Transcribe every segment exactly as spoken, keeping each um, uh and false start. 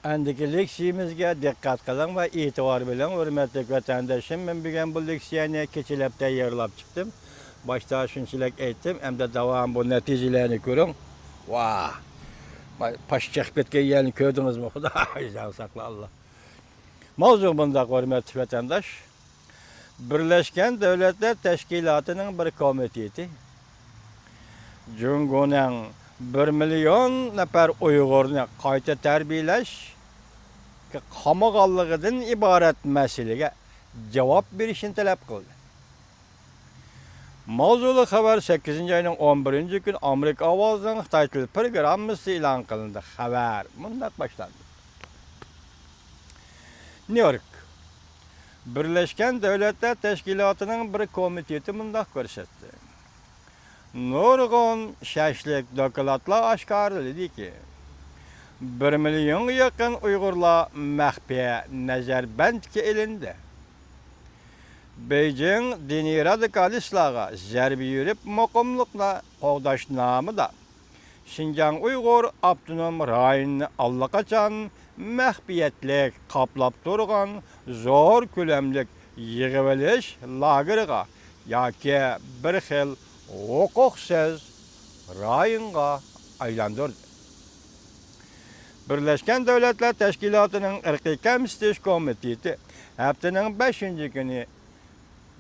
ئەندىكى لېكسىيىمىزگە دىققەت قىلىڭ ۋە ئېتىبار بېرىڭ، ھۆرمەتلىك ۋەتەنداشلىرىم. مەن بۈگۈن بۇ لېكسىيەنى كېچىلەپ تەييارلاپ چىقتىم. باشتا شۇنچىلىك ئېيتتىم، ئەمدى داۋامى بۇ نەتىجىلەرنى كۆرۈڭ. ۋاھ! پاش چىقىپ كەتكەن يەرنى كۆردىڭىزمۇ؟ خۇداي جان ساقلا، ئاللا. ماۋزۇ مۇنداق، ھۆرمەتلىك ۋەتەنداش. بىرلەشكەن دۆلەتلەر تەشكىلاتىنىڭ بىر كومىتېتى جۇڭگونىڭ بىر مىليون نەپەر ئۇيغۇرنى قايتا تەربىيەلەشكە قامىغانلىقىدىن ئىبارەت مەسىلىگە جاۋاب بېرىشنى تەلەپ قىلدى. ماۋزۇلۇق خەۋەر سەككىزىنچى ئاينىڭ ئون بىرىنچى كۈنى ئامېرىكا ئاۋازىنىڭ خىتاي تىل پروگراممىسىدا ئېلان قىلىندى. خەۋەر مۇنداق باشلاندى. نيۇ يورك. بىرلەشكەن دۆلەتلەر تەشكىلاتىنىڭ بىر كومىتېتى مۇنداق كۆرسەتتى. نۇرغۇن شەشلىك دوكلاتلار ئاشكارىلىدىكى، بىر مىليونغا يېقىن ئۇيغۇرلار مەخپىي نەزەربەندكە ئېلىندى. بېيجىڭ دىنىي رادىكالىستلارغا زەربە يۈرۈپ، مۇقىملىقنى قوغداش نامىدا شىنجاڭ ئۇيغۇر ئاپتونوم رايونىنى ئاللىقاچان مەخپىيەتلىك قاپلاپ تۇرغان زور كۆلەملىك يىغىۋېلىش لاگېرىغا ياكى بىر خىل ھوقۇقسىز رايونغا ئايلاندۇردى. بىرلەشكەن دۆلەتلەر تەشكىلاتىنىڭ ئىرقىي كەمسىتىش كومىتېتى ھەپتىنىڭ بەشىنچى كۈنى،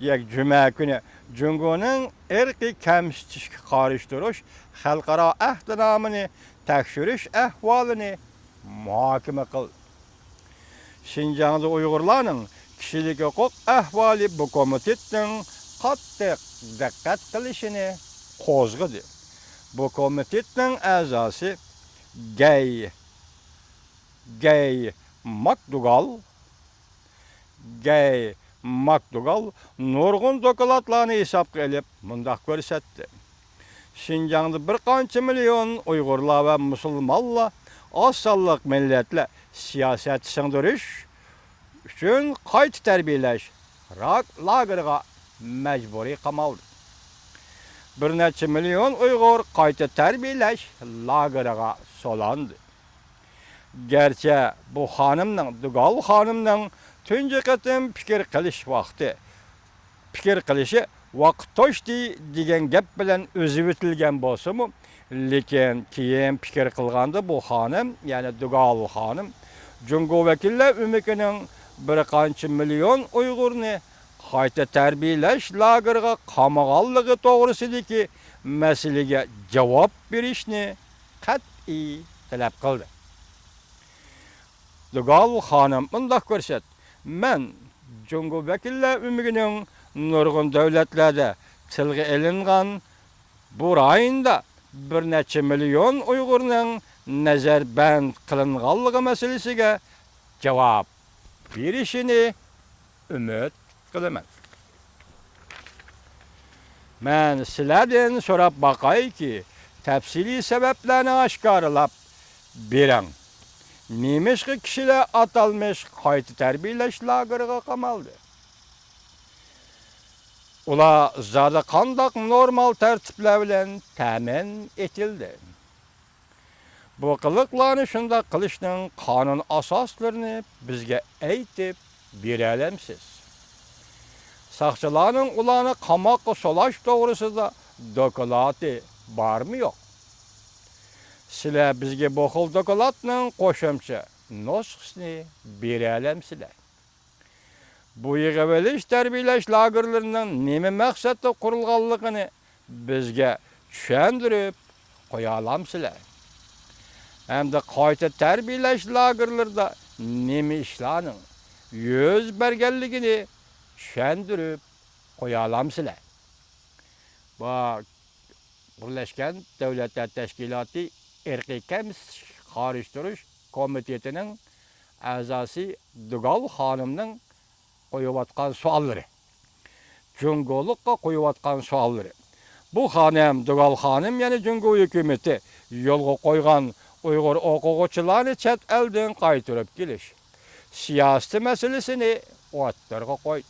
يەك-، جۈمە كۈنى جۇڭگونىڭ ئىرقىي كەمسىتىشكە قارشى تۇرۇش خەلقئارا ئەھدىنامىنى تەكشۈرۈش ئەھۋالىنى مۇھاكىمە قىلدى. شىنجاڭدا ئۇيغۇرلارنىڭ كىشىلىك ھوقۇق ئەھۋالى بۇ كومىتېتنىڭ قاتتىق دىققەت قىلىشىنى قوزغىدى. بۇ كومىتېتنىڭ ئەزاسى گەي، گەي ماكدۇگال، گەي ماكدۇگال نۇرغۇن دوكلاتلارنى ھېسابقا ئېلىپ مۇنداق كۆرسەتتى. شىنجاڭدا بىر قانچە مىليون ئۇيغۇرلار ۋە مۇسۇلمانلار، ئاز سانلىق مىللەتلەر سىياسەت سىڭدۈرۈش ئۈچۈن قايتا تەربىيەلەش راك لاگېرىغا مەجبۇرىي قامالدى. بىر نەچچە مىليون ئۇيغۇر قايتا تەربىيەلەش لاگېرىغا سولاندى. گەرچە بۇ خانىمنىڭ، دۇگال خانىمنىڭ تۇنجى قېتىم پىكىر قىلىش ۋاقتى، پىكىر قىلىشى ۋاقىت توشتى دېگەن گەپ بىلەن ئۈزۈۋېتىلگەن بولسىمۇ، لېكىن كېيىن پىكىر قىلغاندا بۇ خانىم، يەنى دۇگال خانىم، جۇڭگو ۋەكىللەر ئۆمىكىنىڭ بىر قانچە مىليون ئۇيغۇرنى قايتا تەربىيەلەش لاگېرىغا قامىغانلىقى توغرىسىدىكى مەسىلىگە جاۋاب بېرىشنى قەتئىي تەلەپ قىلدى. دۇگال خانىم مۇنداق كۆرسەت، مەن جۇڭگو ۋەكىللەر ئۆمىكىنىڭ نۇرغۇن دۆلەتلەردە تىلغا ئېلىنغان بۇ رايوندا بىر نەچچە مىليون ئۇيغۇرنىڭ نەزەربەند قىلىنغانلىقى مەسىلىسىگە جاۋاب بېرىشىنى ئۈمىد قىلىمەن. مەن سىلەردىن سوراپ باقايكى، تەپسىلىي سەۋەبلەرنى ئاشكارىلاپ بېرىڭ. نېمىشقا كىشىلەر ئاتالمىش قايتا تەربىيەلەش لاگېرىغا قامالدى؟ ئۇلار زادى قانداق نورمال تەرتىپلەر بىلەن تەمىن ئېتىلدى؟ بۇ قىلىقلارنى شۇنداق قىلىشنىڭ قانۇن ئاساسلىرىنى بىزگە ئېيتىپ بېرەلەمسىز؟ ساقچىلارنىڭ ئۇلارنى قاماققا سولاش توغرىسىدا دوكلاتى بارمۇ يوق؟ سىلەر بىزگە بۇ خىل دوكلاتنىڭ قوشۇمچە نۇسخىسىنى بېرەلەمسىلەر؟ بۇ يىغىۋېلىش، تەربىيەلەش لاگېرلىرىنىڭ نېمە مەقسەتتە قۇرۇلغانلىقىنى بىزگە چۈشەندۈرۈپ قويالامسىلەر؟ ھەمدە قايتا تەربىيەلەش لاگېرلىرىدا نېمە ئىشلارنىڭ يۈز بەرگەنلىكىنى چۈشەندۈرۈپ قويالامسىلەر؟ بۇ بىرلەشكەن دۆلەتلەر تەشكىلاتى ئىرقىي كەمسىتىشكە قارشى تۇرۇش كومىتېتىنىڭ ئەزاسى دۇگال خانىمنىڭ قويۇۋاتقان سوئاللىرى، جۇڭگولۇققا قويۇۋاتقان سوئاللىرى. بۇ خانىم، دۇگال خانىم، يەنى جۇڭگو ھۆكۈمىتى يولغا قويغان ئۇيغۇر ئوقۇغۇچىلارنى چەت ئەلدىن قايتۇرۇپ كېلىش سىياسىتى مەسىلىسىنى ئوتتۇرىغا قويدى.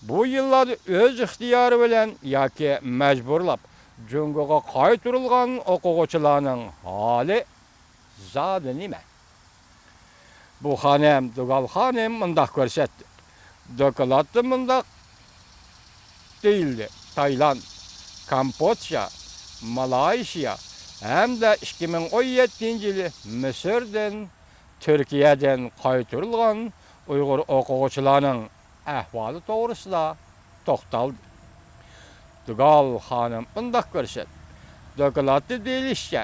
بۇ يىللاردا ئۆز ئىختىيارى بىلەن ياكى مەجبۇرلاپ جۇڭگوغا قايتۇرۇلغان ئوقۇغۇچىلارنىڭ ھالى زادى نېمە؟ بۇ خانىم، دۇگال خانىم مۇنداق كۆرسەتتى. دوكلاتتا مۇنداق دېيىلدى: تايلاند، كامبودژا، مالايشىيا ھەمدە ئىككى مىڭ ئون يەتتىنچى يىلى مىسىردىن، تۈركىيەدىن قايتۇرۇلغان ئۇيغۇر ئوقۇغۇچىلارنىڭ ئەھۋالى توغرىسىدا توختالدى. دۇگال خانىم مۇنداق كۆرسەتتى: دوكلاتتا دېيىلىشىچە،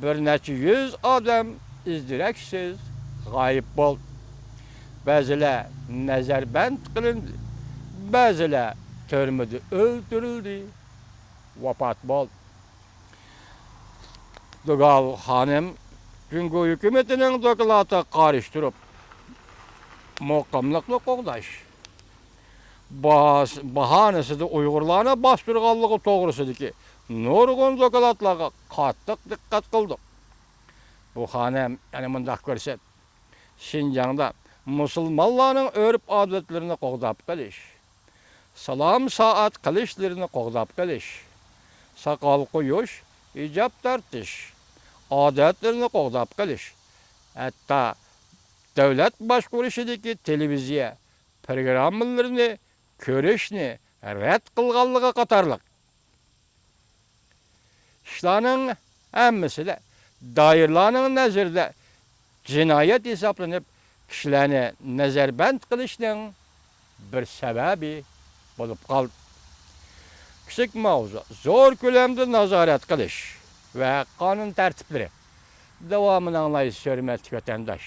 بىر نەچچە يۈز ئادەم ئىز-دېرەكسىز غايىب بولدى. بەزىلەر نەزەربەند قىلىندى، بەزىلەر تۈرمىدە ئۆلتۈرۈلدى، ۋاپات بولدى. دۇگال خانىم جۇڭگو ھۆكۈمىتىنىڭ دوكلاتىغا قارشى تۇرۇپ، مۇقىملىقنى قوغداش باس-، باھانىسىدا ئۇيغۇرلارنى باستۇرغانلىقى توغرىسىدىكى نۇرغۇن دوكلاتلارغا قاتتىق دىققەت قىلدۇق. بۇ خانىم يەنە مۇنداق كۆرسەتتى: شىنجاڭدا مۇسۇلمانلارنىڭ ئۆرپ-ئادەتلىرىنى قوغداپ قېلىش، سالام-سائەت قىلىشلىرىنى قوغداپ قېلىش، ساقال قويۇش، ھىجاب تارتىش ئادەتلىرىنى قوغداپ قېلىش، ھەتتا دۆلەت باشقۇرۇشىدىكى تېلېۋىزىيە پىروگراممىلىرىنى كۆرۈشنى رەت قىلغانلىقى قاتارلىق ئىشلارنىڭ ھەممىسىدە دائىرىلەرنىڭ نەزىرىدە جىنايەت ھېسابلىنىپ، كىشىلەرنى نەزەربەند قىلىشنىڭ بىر سەۋەبى بولۇپ قالدى. كىچىك ماۋزۇ، زور كۆلەمدە نازارەت قىلىش ۋە قانۇن تەرتىپلىرى. داۋامىنى ئاڭلايسىز، ھۆرمەتلىك ۋەتەنداش.